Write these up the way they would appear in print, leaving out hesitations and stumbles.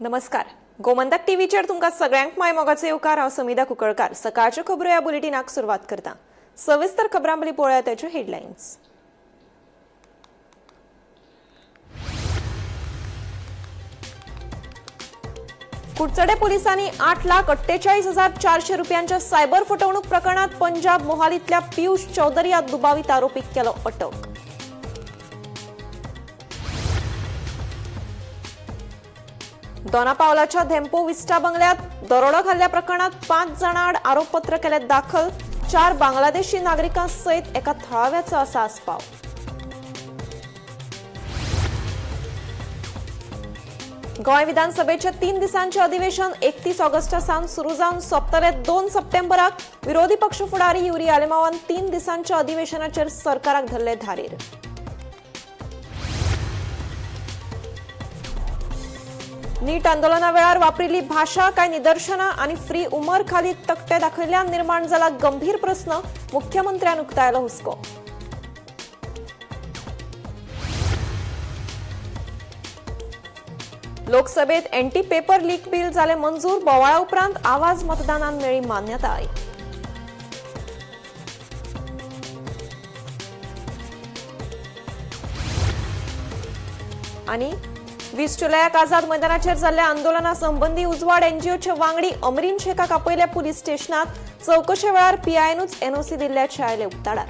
नमस्कार, गोमंतक टीव्हीचेर तुमकां सगळ्यांक माय मोगाचो येवकार. हांव समिधा कुंकळकार. सकाळच्यो खबरो ह्या बुलेटिनाक सुरवात करता. सविस्तर खबरां पयलीं पळोवया ताच्यो हेडलायन्स. कुडचडे पोलिसांनी 8,48,400 रुपयांच्या सायबर फटवणूक प्रकरणात पंजाब मोहालीतल्या पियुष चौधरी ह्या दुबावीत आरोपीक केलो अटक. दोनापावलाच्या धेंपो विस्टा बंगल्यात दरोडो घाल्ल्या प्रकरणात 5 जाणां आड आरोपपत्र केले दाखल. 4 बांगलादेशी नागरिकां सयत एका थळाव्याचो आसा आस्पाव. गोंय विधानसभेचे 3 दिसांचे अधिवेशन 31 ऑगस्टा सावन सुरू जावन सोंपतले 2 सप्टेंबराक. विरोधी पक्ष फुडारी युरी आलेमावान 3 दिसांच्या अधिवेशनाचेर सरकाराक धरले धारेर. नीट आंदोलना वेळार वापरिल्ली भाशा, कांय निदर्शनां आनी फ्री उमर खालीद तकटे दाखयल्ल्यान निर्माण जाला गंभीर प्रस्न. मुख्यमंत्र्यान उक्तायलो हुस्को. लोकसभेत एंटी पेपर लीक बिल जालें मंजूर. बोवाळा उपरांत आवाज मतदानान मेळ्ळी मान्यताय. आनी 20 जुलयाक आझाद मैदानाचेर जाल्ल्या आंदोलना संबंदी उजवाड एनजीओचे वांगडी अमरीन शेखाक आपयल्या पुलीस स्टेशनात. चवकशे वेळार पीआयनूच एनओसी दिल्ल्याचे आयले उक्ताडार.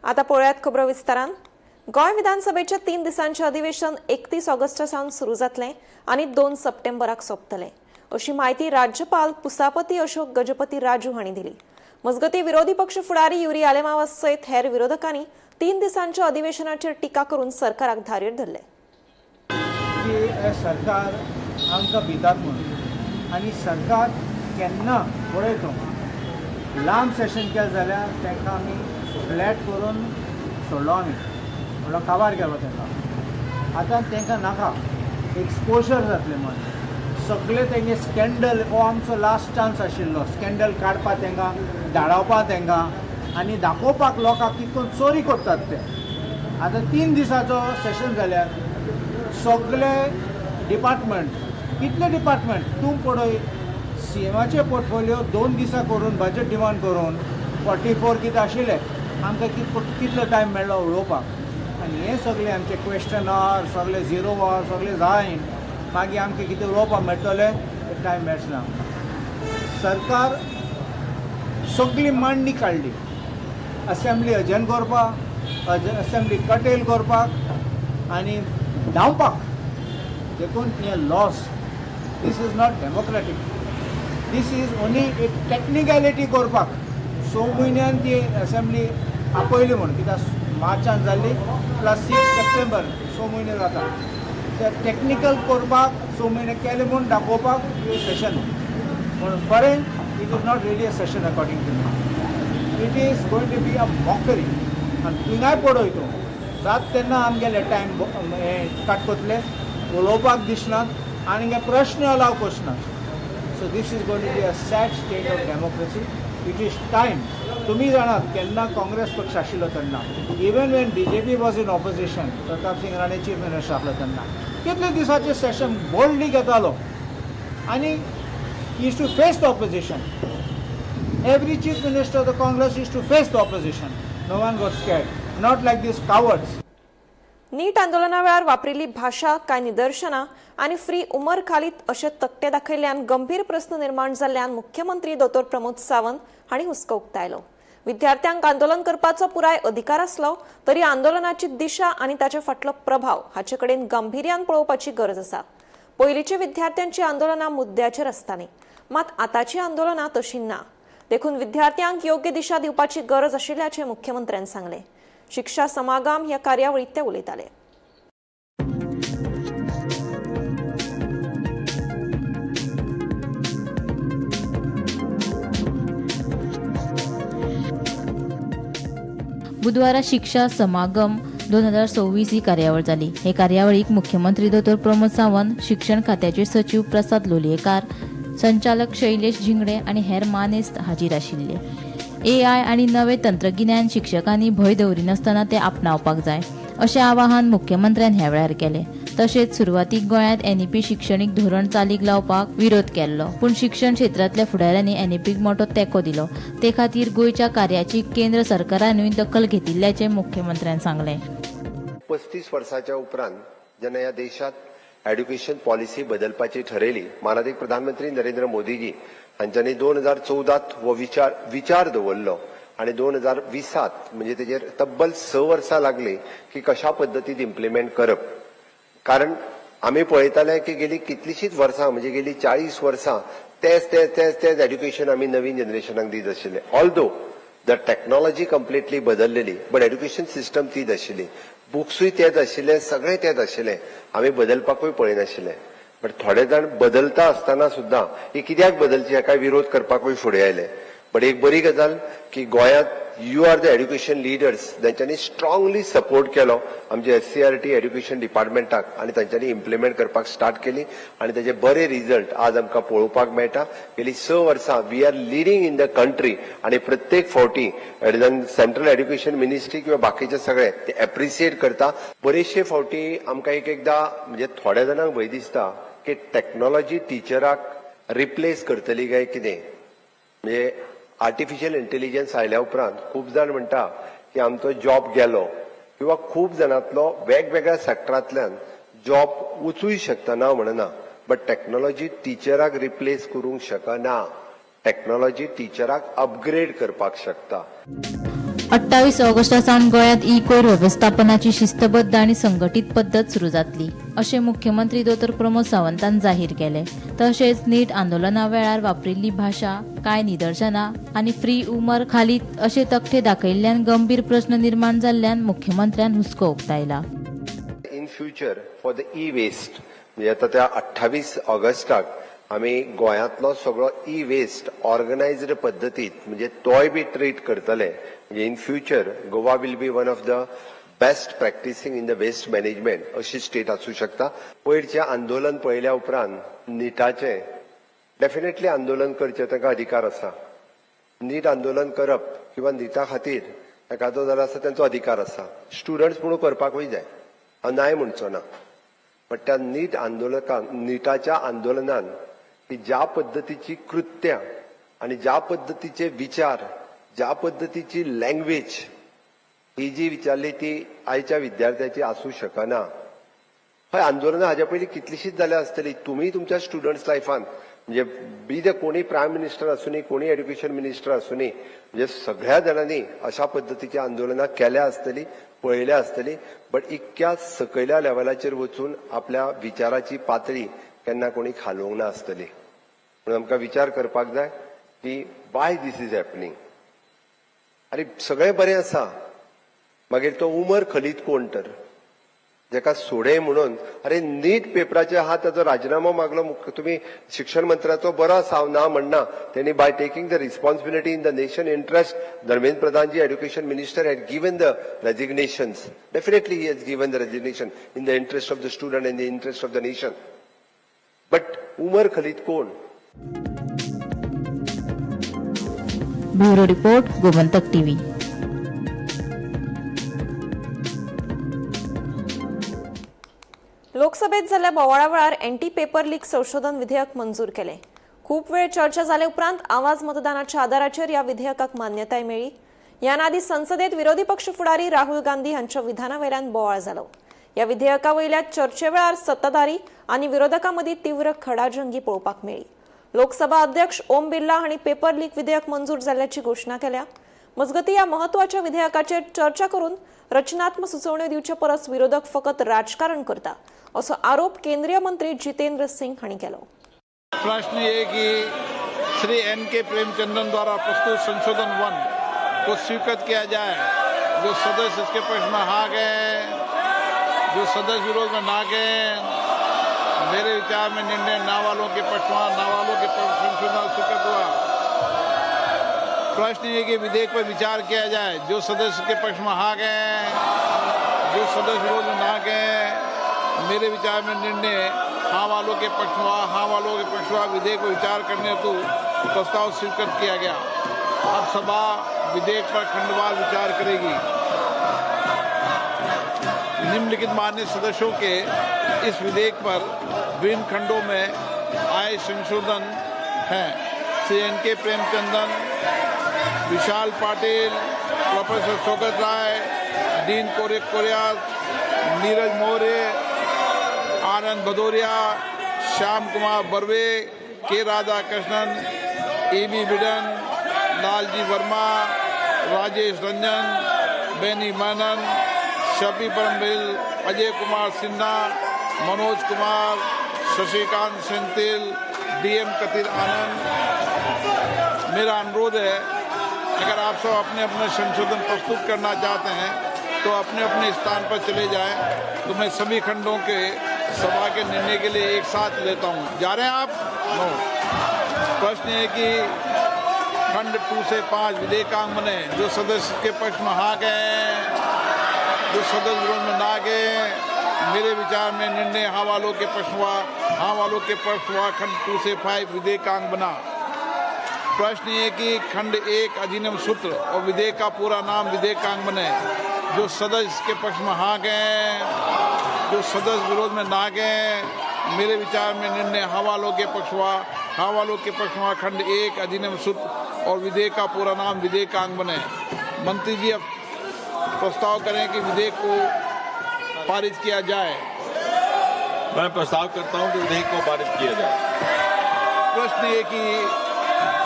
आता पळोवयात खबरो विस्तारान. गोंय विधानसभेचे 3 दिसांचे अधिवेशन 31 ऑगस्टा सावन सुरू जातलें आनी 2 सप्टेंबराक सोंपतलें, अशी म्हायती राज्यपाल पुसापती अशोक गजपती राजू हांणी दिली. मजगतीं, विरोधी पक्ष फुडारी युरी आलेमावा सयत हेर विरोधकांनी 3 दिसांच्या अधिवेशनाचेर टिका करून सरकाराक धारेर धरले. की हे सरकार आमकां भितात म्हणून आनी सरकार केन्ना पळय तूं लांब सेशन केलें जाल्यार तांकां आमी फ्लॅट करून सोडलो, आमी म्हणल्यार काबार केलो तांकां. आतां तांकां नाका एक्सपोजर जातलें म्हण सगळे तेंगे स्कँडल. हो आमचो लास्ट चान्स आशिल्लो स्कँडल काडपाक, तांकां धाडावपाक तांकां आनी दाखोवपाक लोकांक कितून चोरी करतात ते. आतां 3 दिसाचो सेशन जाल्यार सगळे डिपार्टमेंट, कितले डिपार्टमेंट तूं पळय, सी एमाचे पोर्टफोलियो 2 दिसां करून बजट डिमांड करून 44 कितें आशिल्ले, आमकां कितलो टायम मेळ्ळो उलोवपाक? आनी हे सगळे आमचे क्वेश्चन our, सगळे झिरो our, सगळे जायन मागीर आमकां कितें उलोवपाक मेळटलें? टायम मेळचना. सरकार सगळी मांडणी काडली असेंब्ली अजर्न करपाक, असेंब्ली कटेल करपाक आनी धांवपाक. देखून हें loss. This is not democratic, this is only एक टॅक्निकलिटी करपाक. 6 म्हयन्यान ती असेंब्ली आपयली म्हूण, कित्याक मार्चान जाल्ली प्लस 6 सप्टेंबर, 6 म्हयने जाता. ते टॅक्निकल करपाक 6 म्हयने केले म्हूण दाखोवपाक हे सेशन म्हूण बरें. It is not really a session according to me. It is going to be a mockery. आनी थिंगाय पळय तूं जात तेन्ना आमगेले टायम हें काट करतले, उलोवपाक दिसनात आनी प्रश्न अलाव करनात. So this is going to be a sad state of democracy. It is time. तुमी जाणात, केन्ना काँग्रेस पक्ष आशिल्लो तेन्ना, even when BJP was in opposition, Pratap Singh Rane chief minister आसलो तेन्ना कितले दिसाचे सेशन बोल्डली घेतालो आनी used to face the opposition. Every chief minister of the Congress used to face the opposition. No one got scared. Not like these cowards. नीट आंदोलना वेळार वापरिल्ली भाशा, कांय निदर्शनां आनी फ्री उमर खालीद अशे तकटे दाखयल्ल्यान गंभीर प्रस्न निर्माण जाल्ल्यान मुख्यमंत्री दोतोर प्रमोद सावंत हांणी हुस्को उक्तायलो. विद्यार्थ्यांक आंदोलन करपाचो पुराय अधिकार आसलो तरी आंदोलनाची दिशा आनी ताचे फाटलो प्रभाव हाचे कडेन गंभीर्यान पळोवपाची गरज आसा. पयलींची विद्यार्थ्यांची आंदोलनां मुद्द्याचेर आसतालीं, मात आतांची आंदोलनां तशी ना. देखून विद्यार्थ्यांक योग्य दिशा दिवपाची गरज आशिल्ल्याचें मुख्यमंत्र्यान सांगलें. शिक्षा समागम ह्या कार्यावळीत ते उलयताले. बुधवारा शिक्षा समागम 2026 ही कार्यावळ जाली. हे कार्यावळीक मुख्यमंत्री दोतोर प्रमोद सावंत, शिक्षण खात्याचे सचीव प्रसाद लोलयेकार, संचालक शैलेश झिंगडे आनी हेर मानेस्त हाजीर आशिल्ले. एआय आनी नवे तंत्रगिन्यान शिक्षकांनी भंय दवरिनासतना ते आपणावपाक जाय. अशें आवाहन मुख्यमंत्र्यान ह्या वेळार केलें. तशेंच सुरवातीक गोंयांत एनईपी शिक्षणीक धोरण चालीक लावपाक विरोध केल्लो, पूण शिक्षण क्षेत्रांतल्या फुडाऱ्यांनी एनईपीक मोटो तेंको दिलो. ते खातीर गोंयच्या कार्याची केंद्र सरकारानूय दखल घेतिल्ल्याचें मुख्यमंत्र्यान सांगलें. 35 वर्साच्या उपरांत जेन्ना ह्या देशात एड्युकेशन पॉलिसी बदलपाची ठरयली, मानादीक प्रधानमंत्री नरेंद्र मोदीजी हांच्यांनी 2014 हो विचार दवरलो आनी 2020 म्हणजे तेजेर तब्बल 6 वर्सां लागली की कशा पद्दतीन इम्प्लिमेंट करप. कारण आमी पळयताले की गेली कितलीशींच वर्सां, म्हणजे गेली 40 वर्सां तेच तेच तेच तेच एड्युकेशन आमी नवीन जनरेशनाक दीत आशिल्ले. ऑल्दो the technology completely बदललेली, but education system तीच आशिल्ली, बुक्सूय तेच आशिल्ले, सगळें तेच आशिल्लें, आमी बदलपाकूय पळयनाशिल्ले. बट थोडे जाण बदलता आसतना सुद्दां ही कित्याक बदलची हाका विरोध करपाकूय फुडें आयले. बट एक बरी गजाल की गोंयांत you are the education leaders तांच्यांनी स्ट्रांगली सपोर्ट केलो आमच्या एससीईआरटी एड्युकेशन डिपार्टमेंटाक आनी तांच्यांनी इम्प्लिमेंट करपाक स्टार्ट केली आनी ताचे बरे रिजल्ट आज आमकां पळोवपाक मेळटा. गेली 6 वर्सां we are leading in the country आनी प्रत्येक फावटी सेंट्रल एड्युकेशन मिनिस्ट्री किंवा बाकीचे सगळे ते एप्रिसिएट करता. बरेचशे फावटी आमकां एक एकदां म्हणजे थोड्या जाणांक भंय दिसता की टॅक्नोलॉजी टिचराक रिप्लेस करतली काय कितें. म्हणजे आर्टिफिशियल इंटेलिजन्स आयल्या उपरांत खूब जाण म्हणटा की आमचो जॉब गेलो किंवा खूब जाणांतलो वेगवेगळ्या सेक्टरांतल्यान जॉब वचूय शकता, ना म्हणना, बट टॅक्नोलॉजी टिचराक रिप्लेस करूंक शकना. टॅक्नोलॉजी टिचराक अपग्रेड करपाक शकता. 28 ऑगस्टा सावन गोंयांत ई कोयर वेवस्थापनाची शिस्तबद्ध आनी संघटीत पद्दत सुरू जातली अशें मुख्यमंत्री दोतोर प्रमोद सावंतान जाहीर केलें. तशेंच नीट आंदोलना वेळार वापरिल्ली भाशा, कांय निदर्शनां आनी फ्री उमर खालीद अशे तकटे दाखयल्ल्यान गंभीर प्रस्न निर्माण जाल्ल्यान मुख्यमंत्र्यान हुस्को उक्तायला. In future for the e waste, म्हणजे आतां त्या 28 ऑगस्टाक आमी गोंयांतलो सगळो ई वेस्ट ऑर्गनायज्ड पद्दतीत म्हणजे तोय बी ट्रीट करतले. म्हणजे in future Goa will be one of the best practicing in the waste management अशी स्टेट आसूं शकता. पयरचें आंदोलन पळयल्या उपरांत निटाचें डेफिनेटली आंदोलन करचें तांकां अधिकार आसा. नीट आंदोलन करप किंवा निटा खातीर एखादो जाल्यार आसा तेंचो अधिकार आसा. स्टुडंट्स म्हणून करपाकूय जाय, हांव नाय म्हणचो ना. बट त्या नीट आंदोलकान निटाच्या आंदोलनान की ज्या पद्दतीची कृत्यां आनी ज्या पद्दतीचे विचार, ज्या पद्दतीची लँग्वेज ही जी विचारली ती आयच्या विद्यार्थ्याची आसूं शकना. हय, आंदोलनां हाज्या पयलीं कितलीशींच जाल्या आसतली. तुमी तुमच्या स्टुडंट्स लायफान म्हणजे बी ते कोणी प्रायम मिनिस्टर आसूनी, कोणी एड्युकेशन मिनिस्टर आसूनी, म्हणजे सगळ्या जाणांनी अशा पद्दतीची आंदोलनां केल्या आसतली, पळयल्या आसतली. बट इतक्या सकयल्या लेवलाचेर वचून आपल्या विचाराची पातळी केन्ना कोणी खालोवंक ना आसतली. म्हणून आमकां विचार करपाक जाय की वाय this is happening. आनी सगळें बरें आसा, मागीर तो उमर खलीद कोण तर जेका सोडे म्हणून अरे नीट पेपराचे आहा ताचो राजिनामो मागलो. तुमी शिक्षण मंत्र्याचो बरो आसा, हांव ना म्हणना. तेणी by taking the responsibility in the nation interest, Dharmendra Pradhanji education minister had given the resignations. Definitely he has given the resignation in the interest of the student and the interest of the nation. But Umar Khalid कोण? Bureau report, Gomantak TV. लोकसभेत जाल्ल्या बोवाळा वेळार anti paper leak संशोधन विधेयक मंजूर केलें. खूब वेळ चर्चा जाले उपरांत आवाज मतदानाच्या आदाराचेर ह्या विधेयकाक मान्यताय मेळ्ळी. ह्या आदीं संसदेत विरोधी पक्ष फुडारी राहुल गांधी हांच्या विधाना वयल्यान बोवाळ जालो. ह्या विधेयका वयल्या चर्चे वेळार सत्ताधारी आनी विरोधकां मदीं तीव्र खडाजंगी पळोवपाक मेळ्ळी. लोकसभा अध्यक्ष ओम बिर्ला हांणी पेपर लीक विधेयक मंजूर जाल्ल्याची घोशणा केल्या. मजगतीं ह्या म्हत्वाच्या विधेयकाचेर चर्चा करून रचनात्मक सुचोवण्यो दिवचे परस विरोधक फकत राजकारण करता असो आरोप केंद्रीय मंत्री जितेंद्र सिंग हांणी केलो. प्रश्न ये कि श्री एन के प्रेमचंद्रन द्वारा प्रस्तुत संशोधन 1 को स्वीकृत किया जाए. जो सदस्य इसके पक्ष में हाँ गए, जो सदस्य विरोध में ना गए, मेरे विचार में निर्णय ना वालों के पक्ष में, ना वालों के पक्ष संशोधन स्वीकृत हुआ. प्रश्न ये कि विधेयक पर विचार किया जाए. जो सदस्य के पक्ष में हाँ गए, जो सदस्य विरोध में ना गए, मेरे विचार में निर्णय हाँ वालों के पक्ष में हुआ, हाँ वालों के पक्ष में विधेयक पर विचार करने हेतु प्रस्ताव स्वीकृत किया गया. अब सभा विधेयक पर खंडवार विचार करेगी. निम्नलिखित माननीय सदस्यों के इस विधेयक पर विभिन्न खंडों में आए संशोधन हैं। Shri N K Premachandran, Vishal Patil, professor Saugata Roy, Dean Kuriakose, Neeraj More, Anand Bhadauria, Shyam Kumar Barve, K Radhakrishnan, A B Bidin, Lalji Verma, Rajesh Ranjan, Benny Menon, Shafi Parambil, Ajay Kumar Sinha, Manoj Kumar, Sasikanth Senthil, D M Kathir Anand. मेरा अनुरोध है, अगर आप सब अपने अपने संशोधन प्रस्तुत करना चाहते हैं तो अपने अपने स्थान पर चले जाएं, तो मैं सभी खंडों के सभा के निर्णय के लिए एक साथ लेता हूं। जा रहे हैं आप? नो। प्रश्न है कि खंड 2 से 5 विधेयकांग बने। जो सदस्य के पक्ष में हाँ गए, जो सदस्य विरोध में ना गए, मेरे विचार में निर्णय हाँ वालों के पक्ष हुआ, हाँ वालों के पक्ष हुआ। खंड 2 से 5 विधेयकांग बना। प्रश्न ये कि खंड 1 अधिनियम सूत्र और विधेयक का पूरा नाम विधेयकांग बने। जो सदस्य के पक्ष में हाँ गए, जो सदस्य विरोध में ना गए, मेरे विचार में निर्णय हाँ वालों के पक्ष हुआ, हाँ वालों के पक्ष हुआ। खंड 1 अधिनियम सूत्र और विधेयक का पूरा नाम विधेयकांग बने। मंत्री जी अब प्रस्ताव करें कि विधेयक को पारित किया जाए। मैं प्रस्ताव करता हूं कि विधेयक को पारित किया जाए। प्रश्न ये कि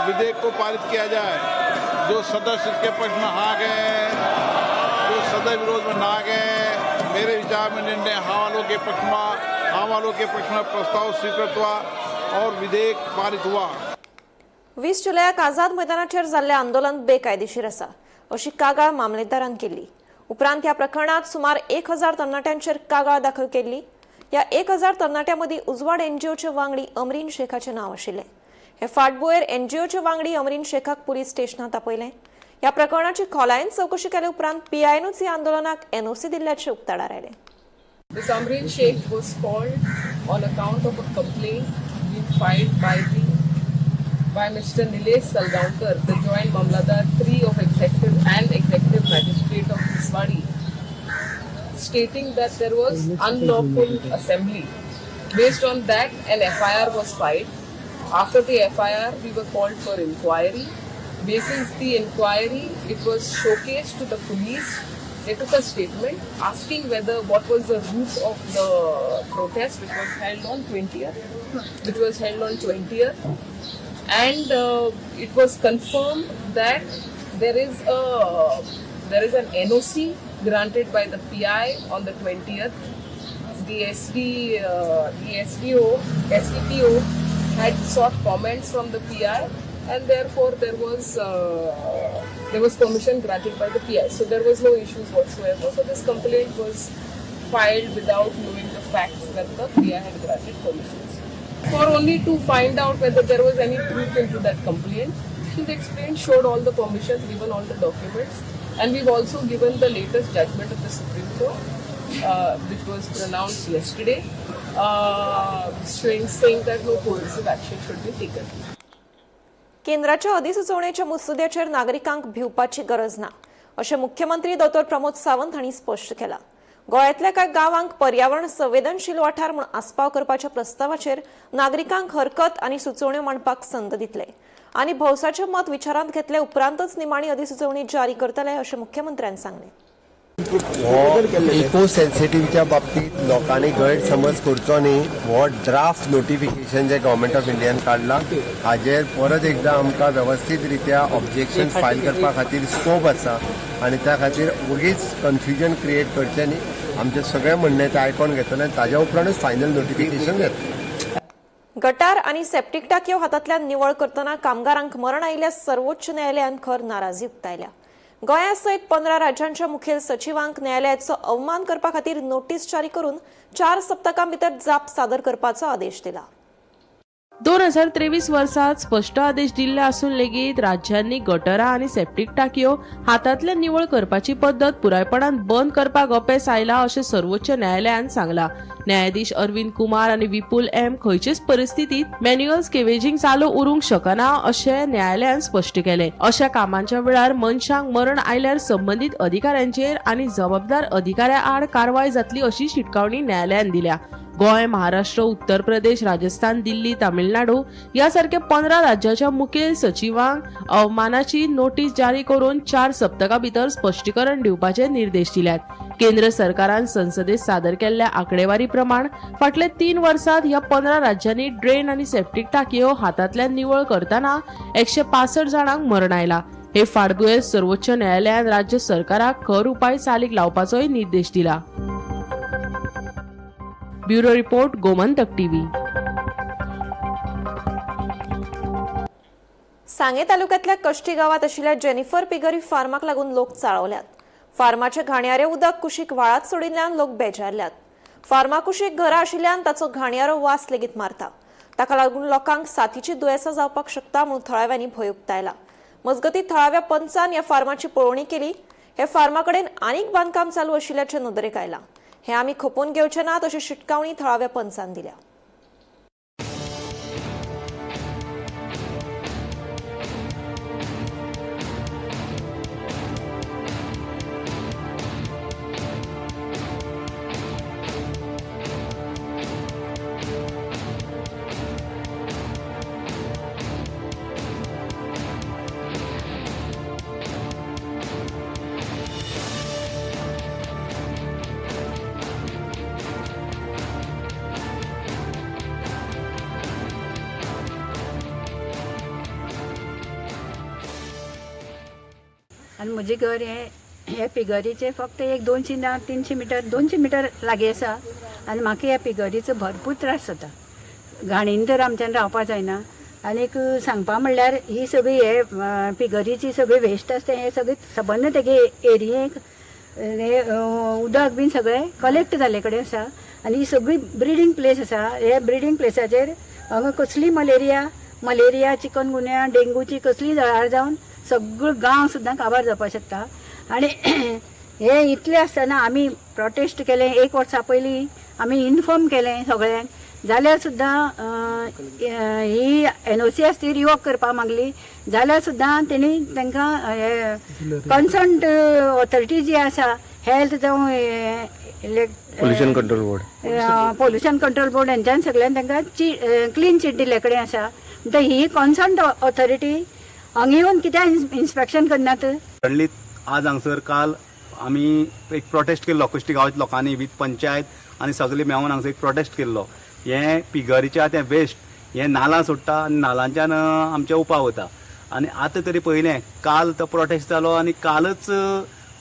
विधेयक को पारित किया जाए। जो सदस्य इसके पक्ष में हाँ गए, जो सदस्य विरोध में ना गए, मेरे विचार में निर्णय हाँ वालों के पक्ष में, हाँ वालों के पक्ष में प्रस्ताव स्वीकृत हुआ और विधेयक पारित हुआ। 20 जुलयाक आझाद मैदानाचेर जाल्लें आंदोलन बेकायदेशीर आसा अशी कागाळ मामलेदारान केल्ली। उपरांत ह्या प्रकरणात सुमार 1000 तरणाट्यांचेर कागाळ दाखल केल्ली। ह्या 1000 तरणाट्यां मदीं उजवाड एनजीओचे वांगडी अमरीन शेखाचें नांव आशिल्लें। हे फाटभुंयेर एनजीओचे वांगडी अमरीन शेखाक पुलीस स्टेशनांत आपयलें। ह्या प्रकरणाची खोलायेन चवकशी केले उपरांत पीआयनूच ह्या आंदोलनाक एनओसी दिल्ल्याचें उक्ताडार आयलें। This Amreen Sheikh was called on account of a complaint being filed by Mr. Nilesh Salgaonkar, the Joint Mamlatdar 3 of Executive and Executive Magistrate of Tiswadi, stating that there was unlawful assembly. Based on that, an FIR was filed. After the FIR, we were called for inquiry. Basis the inquiry, it was showcased to the police. They took a statement asking whether what was the route of the protest, which was held on 20th, which was held on 20th, and it was confirmed that there is an NOC granted by the PI on the 20th. The SDO, SDPO had sought comments from the PI, and therefore there was permission granted by the PI. So there was no issues whatsoever. So this complaint was filed without knowing the facts that the PI had granted permissions. For only to find out whether there was any truth into that complaint. She's explained, showed all the permissions, given all the documents, and we've also given the latest judgment of the Supreme Court, which was pronounced yesterday, saying that no coercive action should be taken. केंद्राच्या अधिसुचोवणेच्या मुसुद्याचेर नागरिकांक भिवपाची गरज ना अशें मुख्यमंत्री दोतोर प्रमोद सावंत हांणी स्पश्ट केलां। गोंयांतल्या कांय गांवांक पर्यावरण संवेदनशील वाठार म्हूण आस्पाव करपाच्या प्रस्तावाचेर नागरिकांक हरकत आनी सुचोवण्यो मांडपाक संद दितले आनी भौसाचें मत विचारांत घेतले उपरांतच निमाणी अधिसुचोवणी जारी करतले अशें मुख्यमंत्र्यान सांगलें। हो इको सेन्सिटिव्हच्या बाबतीत लोकांनी गैरसमज करचो न्ही। हो draft notification J government of इंडियान काडला, हाजेर परत एकदां आमकां वेवस्थीत रित्या ऑब्जेक्शन फायल करपा खातीर स्कोप आसा आनी त्या खातीर वगीच कन्फ्युजन क्रिएट करचें न्ही। आमचें सगळें म्हणणें तें आयकोन घेतलें आनी ताज्या उपरांतूच फायनल नोटिफिकेशन येतलें। गटार आनी सेप्टीक टाकयो हातांतल्यान निवळ करतना कामगारांक मरण आयिल्ल्या सर्वोच्च न्यायालयान खर नाराजी उक्तायल्या। गोंया सयत 15 राज्यांच्या मुखेल सचिवांक न्यायालयाचो अवमान करपा खातीर नोटीस जारी करून 4 सप्तकां भितर जाप सादर करपाचो आदेश दिला। 2023 वर्सात स्पश्ट आदेश दिल्ले आसून लेगीत राज्यांनी गटरां आनी सेप्टीक टाकयो हातांतल्यान निवळ करपाची पद्दत पुरायपणान बंद करपाक अपेस आयला अशें सर्वोच्च न्यायालयान सांगलां। न्यायाधीश अरविंद कुमार आनी विपुल एम खंयचेच परिस्थितीत मॅन्युअल स्केवेजिंग चालू उरूंक शकना अशें न्यायालयान स्पश्ट केलें. अशा कामांच्या वेळार मनशांक मरण आयल्यार संबंदीत अधिकाऱ्यांचेर आनी जबाबदार अधिकाऱ्या आड कारवाय जातली अशी शिटकावणी न्यायालयान दिल्या. गोंय, महाराष्ट्र, उत्तर प्रदेश, राजस्थान, दिल्ली, तामिळनाडू ह्या सारक्या 15 राज्याच्या मुखेल सचिवांक अवमानाची नोटीस जारी करून 4 सप्तकां भितर स्पश्टीकरण दिवपाचे निर्देश दिल्यात. केंद्र सरकारान संसदेत सादर केल्ल्या आंकडेवारी प्रमाण फाटल्या 3 वर्सात ह्या 15 राज्यांनी ड्रेन आनी सेप्टीक टाकयो हातांतल्यान निवळ करतना 165 जाणांक मरण आयला. हे फाटभुंयेर सर्वोच्च न्यायालयान राज्य सरकाराक खर उपाय चालीक लावपाचोय निर्देश दिला. Bureau report, Gomantak TV. सांगे तालुक्यांतल्या कश्टी गांवांत आशिल्ल्या जेनिफर पिगरी फार्माक लागून लोक चाळवल्यात. फार्माचे घाणयारे उदक कुशीक व्हाळांत सोडिल्ल्यान लोक बेजारल्यात. फार्मा कुशीक घरां आशिल्ल्यान ताचो घाणयारो वास लेगीत मारता. ताका लागून लोकांक साथीची दुयेंसां जावपाक शकता म्हूण थळाव्यांनी भंय उक्तायला. मजगतीं थळाव्या पंचान ह्या फार्माची पळोवणी केली. हे फार्मा कडेन आनीक बांदकाम चालू आशिल्ल्याचें नदरेक आयलां. हे आमी खपोवन घेवचे नात अशी शिटकावणी थळाव्या पंचान दिल्या. आनी म्हजें घर हें हे पिगरीचें फक्त एक 200 ना 300 मिटर 200 मिटर लागीं आसा आनी म्हाका ह्या पिगरीचो भरपूर त्रास जाता. घाणीन तर आमच्यान रावपा जायना. आनीक सांगपा म्हणल्यार ही सगळी हे पिगरीची सगळी वेस्ट आसता, हें सगळें सबंद तेगे एरियेक हे उदक बीन सगळें कलेक्ट जाल्ले कडेन आसा आनी ही सगळी ब्रिडींग प्लेस आसा. हे ब्रिडींग प्लेसाचेर हांगा कसली मलेरिया, चिकनगुन्या, डेंगूची कसली जळार जावन सगळो गांव सुद्दां काबार जावपाक शकता. आनी हे इतलें आसतना आमी प्रोटेस्ट केलें. 1 वर्सा पयलीं आमी इन्फॉर्म केलें सगळ्यांक, जाल्यार सुद्दां ही NOC आसा ती रिवॉक करपाक मागली, जाल्यार सुद्दां तेणी तांकां कन्सर्न ऑथॉरिटी जी आसा हेल्थ जावं pollution control board, pollution control board हेंच्यान सगळ्यान तांकां क्लीन चीट दिल्ले कडेन आसा. म्हणटा ही कन्सर्न ऑथॉरिटी हांगा येवन कित्याक इन्स्पेक्शन करनात? सडनली आज हांगसर काल आमी एक प्रोटेस्ट केल्लो कश्टी गांवाच्या लोकांनी विथ पंचायत आनी सगळे मेळून हांगसर एक प्रोटेस्ट केल्लो. हें पिगरीच्या तें वेस्ट हें नालां सोडटा आनी नालांच्यान आमच्या उपाव वता. आनी आतां तरी पयलें काल तो प्रोटेस्ट जालो आनी कालच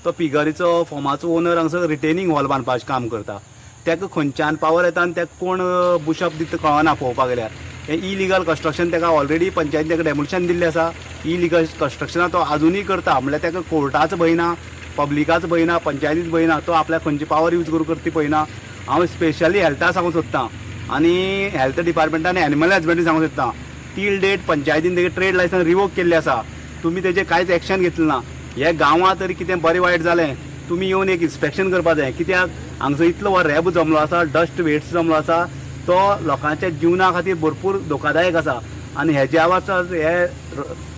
तो पिगरीचो फॉर्माचो ओनर हांगसर रिटेनिंग हॉल बांदपाचें काम करता. ताका खंयच्यान पावर येता आनी ताका कोण बुशअप दिता कळना. पळोवपाक गेल्यार हें इलिगल कन्स्ट्रक्शन ताका ऑलरेडी पंचायतीन ताका डेमोलिशन दिल्लें आसा. इलिगल कन्स्ट्रक्शनां तो आजुनूय करता, म्हणल्यार ताका कोर्टाचो भंय ना, पब्लिकाचो भंय ना, पंचायतीचो भंय ना. तो आपल्याक खंयची पावर यूज करून करता ती पळयना. हांव स्पेशली हेल्था सांगूंक सोदतां आनी हेल्थ डिपार्टमेंटान एनिमल हजबंडरी सांगूंक सोदतां, टील डेट पंचायतीन तेगे ट्रेड लायसन्स रिवोक केल्लें आसा, तुमी तेजें कांयच एक्शन घेतलें ना. हे गांवांत तरी कितें बरें वायट जालें तुमी येवन एक इन्स्पेक्शन करपा जाय. कित्याक हांगसर इतलो हो रेबो जमलो आसा, डस्ट वेस्ट जमलो आसा, तो लोकांच्या जिवना खातीर भरपूर धोकादायक आसा. आनी हेज्या वाचत हे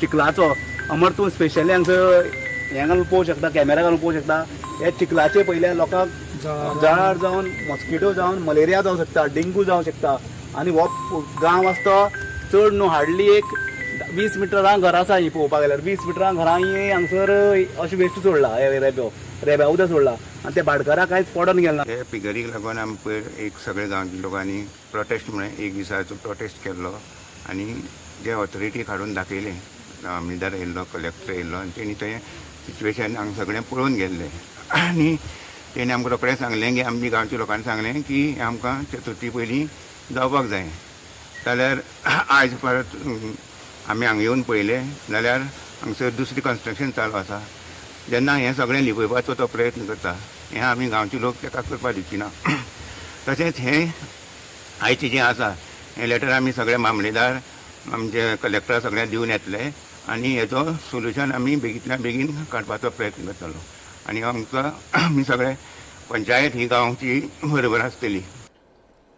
चिखलाचो अमर तूं स्पेशली हांगसर हें घालून पळोवंक शकता, कॅमेरा घालून पळोवंक शकता. हे चिखलाचे पयल्या लोकांक जळार जावन मॉस्किटो जावन मलेरिया जावंक शकता, डेंगू जावंक शकता. आनी हो गांव आसा तो चड न्हू, हार्डली एक 20 मिटरां घरां आसा. ही पळोवपाक गेल्यार 20 मिटरां घरां ही हांगसर अशें वेस्ट सोडला, हे रेबो रेब्या उदक सोडला आनी ते भाटकाराक कांयच पडोन गेलें ना. हे पिगरीक लागून आमी पयर एक सगळे गांवच्या लोकांनी प्रोटेस्ट म्हळें एक दिसाचो प्रोटेस्ट केल्लो आनी जे ऑथॉरिटीक हाडून दाखयलें. आमदार येयल्लो, कलेक्टर येयल्लो आनी तेणी तें सिच्युएशन हांगा सगळें पळोवन गेल्लें आनी तेणी आमकां रोखडें सांगलें की आमच्या गांवच्या लोकांनी सांगलें की आमकां चतुर्थी पयलीं जावपाक जाय. जाल्यार आयज परत आमी हांगा येवन पळयलें जाल्यार हांगसर दुसरी कन्स्ट्रक्शन चालू आसा. जेन्ना हें सगळें लिपयपाचो तो प्रयत्न करता, हें आमी गांवचे लोक ताका करपाक दिवची ना. तशेंच हें आयचें जें आसा हें लेटर आमी सगळे मामलेदार आमचे कलेक्टर सगळ्यांक दिवन येतले आनी हेचो सोल्युशन आमी बेगींतल्या बेगीन काडपाचो प्रयत्न करतलो आनी आमकां आमी सगळे पंचायत ही गांवची बरोबर आसतली.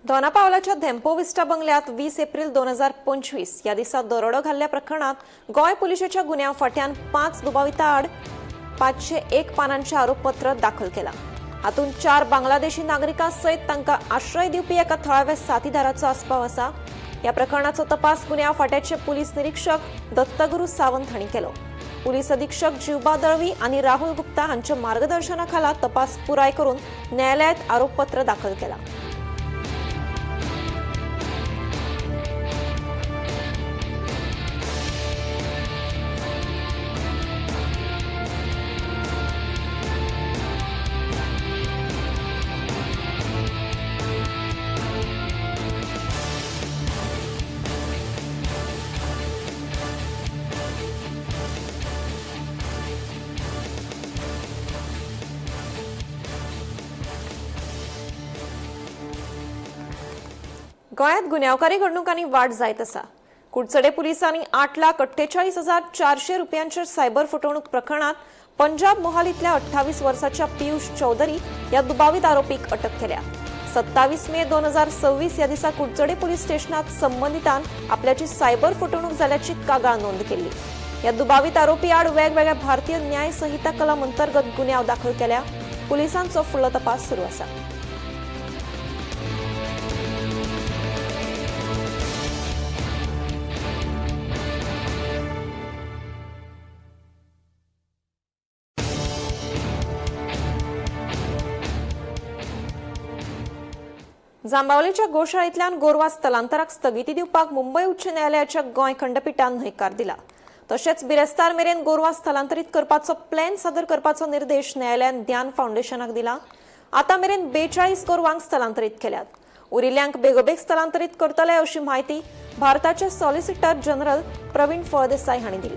दोनापावलाच्या धेंपो विस्टा बंगल्यात 20 एप्रिल 2025 ह्या दिसा दरोडो घाल्ल्या प्रकरणात गोंय पुलिशेच्या गुन्यांव फांट्यान 5 दुबावितां आड 501 पानांचे आरोपपत्र दाखल केला. हातूंत 4 बांगलादेशी नागरिकां सयत तांकां आश्रय दिवपी एका थळाव्या साथीदाराचो आस्पाव आसा. ह्या प्रकरणाचो तपास गुन्यांव फांट्याचे पुलीस निरीक्षक दत्तगुरू सावंत हांणी केलो. पुलीस अधीक्षक जिवबा दळवी आनी राहुल गुप्ता हांच्या मार्गदर्शनाखाला तपास पुराय करून न्यायालयात आरोपपत्र दाखल केला. गोंयांत गुन्यांवकारी घडणुकांनी वाड जायत आसा. कुडचडे पुलिसांनी 8,48,400 रुपयांच्या सायबर फटवणूक प्रकरणात पंजाब मोहालीतल्या 28 वर्साच्या पियुष चौधरी या दुबावीत आरोपीक अटक केल्या. 27 मे 2026 ह्या दिसा कुडचडे पुलीस स्टेशनात संबंदितान आपल्याची सायबर फटवणूक जाल्याची कागाळ नोंद केल्ली. ह्या दुबावीत आरोपी आड वेगवेगळ्या भारतीय न्याय संहिता कलम अंतर्गत गुन्यांव दाखल केल्या. पुलिसांचो फुडलो तपास सुरू आसा. जांबावलेच्या गोशाळेंतल्यान गोरवां स्थलांतराक स्थगिती दिवपाक मुंबय उच्च न्यायालयाच्या गोंय खंडपिठान न्हयकार दिला. तशेंच बिरेस्तार मेरेन गोरवां स्थलांतरीत करपाचो प्लॅन सादर करपाचो निर्देश न्यायालयान ज्ञान फावंडेशनाक दिला. आतां मेरेन 42 गोरवांक स्थलांतरीत केल्यात. उरिल्ल्यांक बेगोबेग स्थलांतरीत करतले अशी म्हायती भारताचे सॉलिसिटर जनरल प्रवीण फळदेसाय हांणी दिली.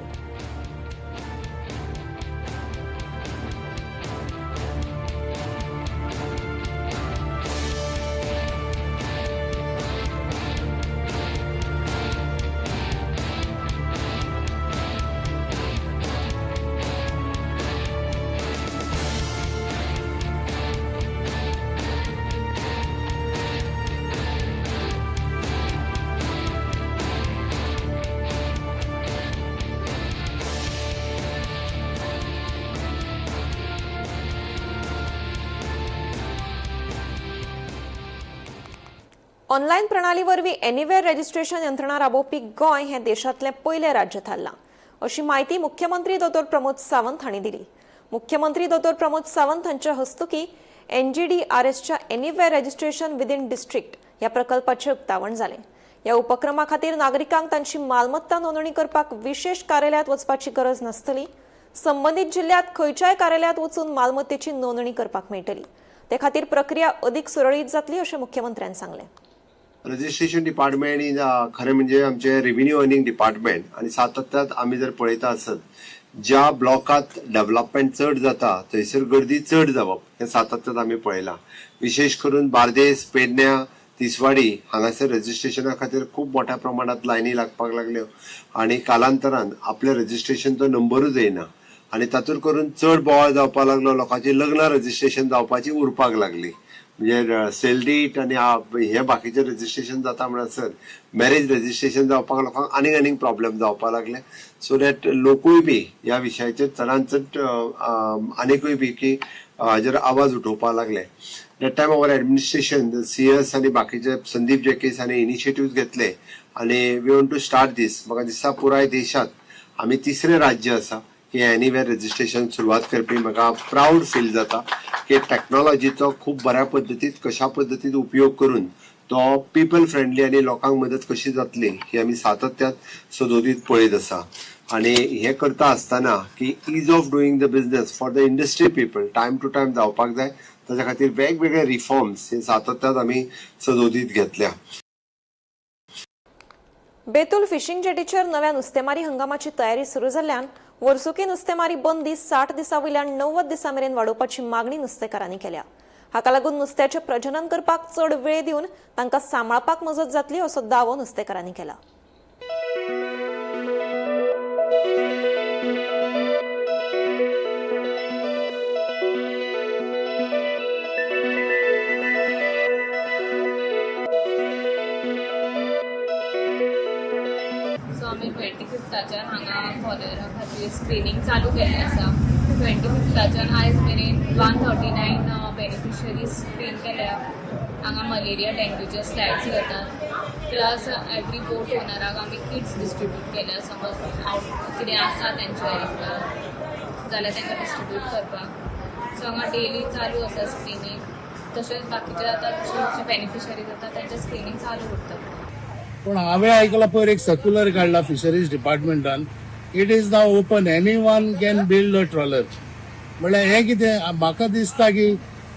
ऑनलायन प्रणाली वरवीं एनीवेअर रजिस्ट्रेशन यंत्रणा राबोवपी गोंय हें देशांतलें पयलें राज्य थारलां अशी म्हायती मुख्यमंत्री दोतोर प्रमोद सावंत हांणी दिली. मुख्यमंत्री दोतोर प्रमोद सावंत हांच्या हस्तुकीं एनजीडीआरएसच्या एनीवेअर रजिस्ट्रेशन विदीन डिस्ट्रिक्ट ह्या प्रकल्पाचें उक्तावण जालें. ह्या उपक्रमा खातीर नागरिकांक तांची मालमत्ता नोंदणी करपाक विशेश कार्यालयांत वचपाची गरज नासतली. संबंदीत जिल्ल्यांत खंयच्याय कार्यालयांत वचून मालमत्तेची नोंदणी करपाक मेळटली. ते खातीर प्रक्रिया अदीक सुरळीत जातली अशें मुख्यमंत्र्यान सांगलें. रजिस्ट्रेशन डिपार्टमेंट is खरें म्हणजे आमचे रेव्हेन्यू अर्निंग डिपार्टमेंट आनी सातत्यात आमी जर पळयता आसत ज्या ब्लॉकात डेव्हलपमेंट चड जाता थंयसर गर्दी चड जावप हें सातत्यात आमी पळयलां. विशेश करून बार्देस, पेडण्या, तिसवाडी हांगासर रजिस्ट्रेशना खातीर खूब मोठ्या प्रमाणात लायनी लागपाक लागल्यो आनी कालांतरान आपल्या रजिस्ट्रेशनचो नंबरूच येयना आनी तातूंत करून चड बोवाळ जावपाक लागलो. लोकांची लग्नां रजिस्ट्रेशन जावपाची उरपाक लागली. म्हणजे सेल डीट आनी हे बाकीचे रजिस्ट्रेशन जाता म्हणसर मॅरेज रजिस्ट्रेशन जावपाक लोकांक आनीक आनीक प्रॉब्लेम जावपाक लागले. सो that लोकूय बी ह्या विशयाचेर चडान चड आनीकूय बी की हाजेर आवाज उठोवपाक लागले. That time our administration CS आनी बाकीचे संदीप जॅकीस हांणी इनिशिएटीव घेतले आनी we want to start this. म्हाका दिसता पुराय देशांत आमी तिसरें राज्य आसा की एनीवेअर रजिस्ट्रेशन सुरवात करपी. म्हाका प्रावड फील जाता की टॅक्नोलॉजीचो खूब बऱ्या पद्दतीन कशा पद्दतीन उपयोग करून तो पिपल फ्रेंडली आनी लोकांक मदत कशी जातली ही आमी सातत्यान सदोदीत पळयत आसा. आनी हें करता आसतना की ease of doing the business for the industry people time to time जावपाक जाय. ताच्या खातीर वेगवेगळे रिफॉर्म्स हे सातत्यान आमी सदोदीत घेतल्या. बेतूल फिशिंग जेटीचेर नव्या नुस्तेमारी हंगामाची तयारी सुरू जाल्ल्यान वर्सुकी नुस्तेमारी बंदी 60 दिसां वयल्यान 90 दिसां मेरेन वाडोवपाची मागणी नुस्तेकारांनी केल्या. हाका लागून नुस्त्याचें प्रजनन करपाक चड वेळ दिवन तांकां सांबाळपाक मजत जातली असो दावो नुस्तेकारांनी केला. 25थाच्यान हांगा कॉलेरा खातीर स्क्रिनींग चालू केल्लें आसा. 25थाच्यान आयज मेरेन 139 बेनिफिशरीज स्क्रीन केल्या. हांगा मलेरिया, डेंग्यूचे स्लायड्स घेतात, प्लस एवरी बोट ओनराक आमी किट्स डिस्ट्रिब्यूट केल्या. समज आवट कितें आसा तेंच्या जाल्यार तांकां डिस्ट्रिब्यूट करपाक. सो हांगा डेली चालू आसा स्क्रिनींग. तशेंच बाकीचे आतां जशे बेनिफिशरीज जाता तेंचें स्क्रिनींग चालू उरता. पूण हांवें आयकलां, पयर एक सर्क्युलर काडला fisheries डिपार्टमेंटान, it is now open, anyone can build a trawler. म्हणल्यार हें कितें म्हाका दिसता की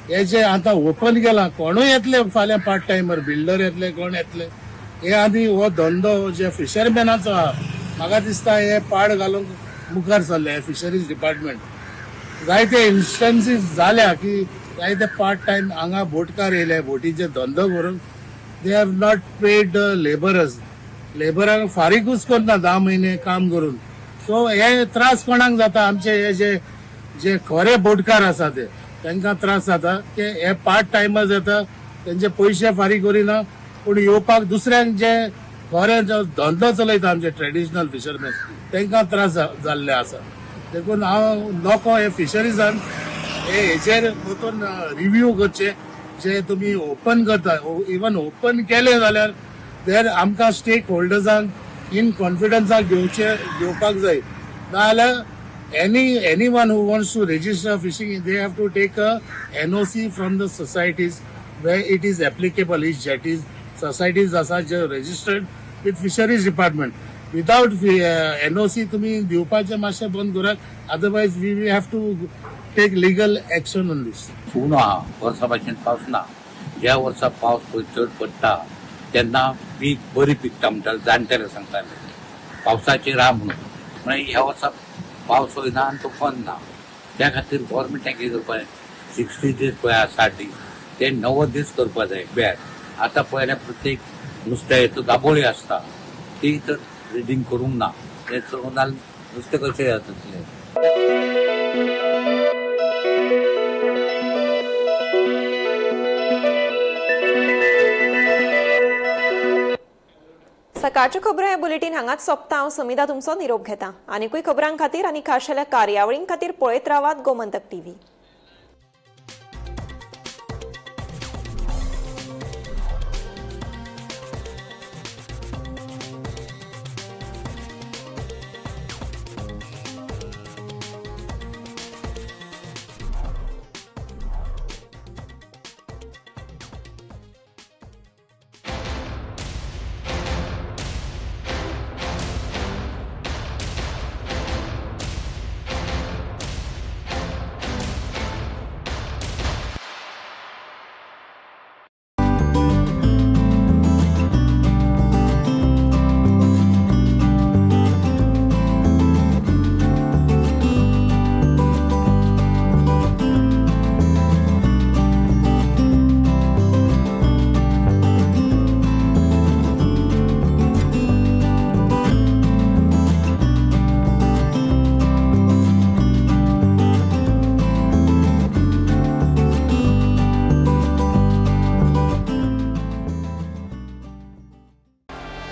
हे जे आतां ओपन केलां, कोणूय येतले फाल्यां, पार्ट टायमर बिल्डर येतले, कोण येतले. हे आनी हो धंदो जे फिशरमॅनाचो आहा, म्हाका दिसता हे पाड घालूंक मुखार सरले हे फिशरीज डिपार्टमेंट. जायते इन्स्टन्सीस जाल्या की जायते पार्ट टायम हांगा बोटकार येयले, बोटीचे धंदो करून they have not paid labourers. लेबरांक फारीकूच करना 10 म्हयने काम करून. सो हे त्रास कोणाक जाता? आमचे हे जे जे खरे बोटकार आसा ते, तांकां त्रास जाता की हे पार्ट टायमर्स येता, तेंचे पयशे फारीक करिना, पूण येवपाक दुसऱ्यांक जे खरे जो धंदो चलयता आमचे ट्रेडिशनल फिशरमॅन, तांकां त्रास जाल्ले आसा. देखून हांव लोको हे फिशरीजान हे हेचेर परतून रिव्यू करचे, जे तुमी ओपन करता. इवन ओपन केले जाल्यार देर आमकां स्टेक होल्डर्सांक इन कॉन्फिडन्साक घेवचे घेवपाक जाय. नाजाल्यार anyone who wants to register fishing, they have to take a NOC from the societies where it is applicable. Each jetties societies आसा जे registered with fisheries department. Without NOC तुमी दिवपाचें मातशें बंद करात, otherwise we have to take legal action on this. उणो आहा, वर्सा भाशेन पावस ना. ज्या वर्सा पावस पळय चड पडटा तेन्ना पीक बरी पिकता म्हणटाले जाणटेले, सांगताले पावसाचेर आहा म्हणून. म्हणल्यार ह्या वर्सा पावस वयना आनी तुफान ना. त्या खातीर गोवोरमेंटान कितें करपा जाय, 60 दीस पळय आहा, 60 दीस, ते 90 दीस करपा जाय. बेर आतां पळयल्यार प्रत्येक नुस्त्या दाबोळी आसता, ती तर ब्रिडींग करूंक ना. तें चडून जाल्यार नुस्तें कशें जातलें? सकाळच्यो खबरो हे बुलेटीन हांगाच सोंपता. हांव समिधा तुमचो निरोप घेता. आनिकूय खबरां खातीर आनी खाशेल्या कार्यावळीं खातीर पळयत रावात गोमंतक टीव्ही.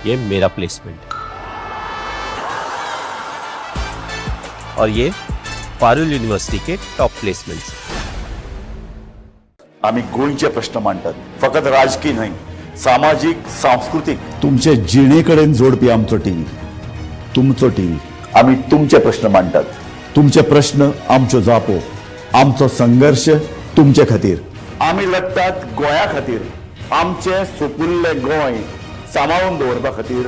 ये मेरा प्लेसमेंट है और ये Parul university K top placements. आमी गोंयचे प्रश्न मांडटात, फकत राजकीय न्हय, सामाजीक, सांस्कृतीक, तुमचे जिणे कडेन जोडपी आमचो टीव्ही, तुमचो टीव्ही. आमी तुमचे प्रश्न मांडटात, तुमचे प्रश्न आमच्यो जापो, आमचो संघर्श तुमचे खातीर. आमी लडटात गोंया खातीर, आमचें सुपुल्लें गोंय सांबाळून दवरपा खातीर.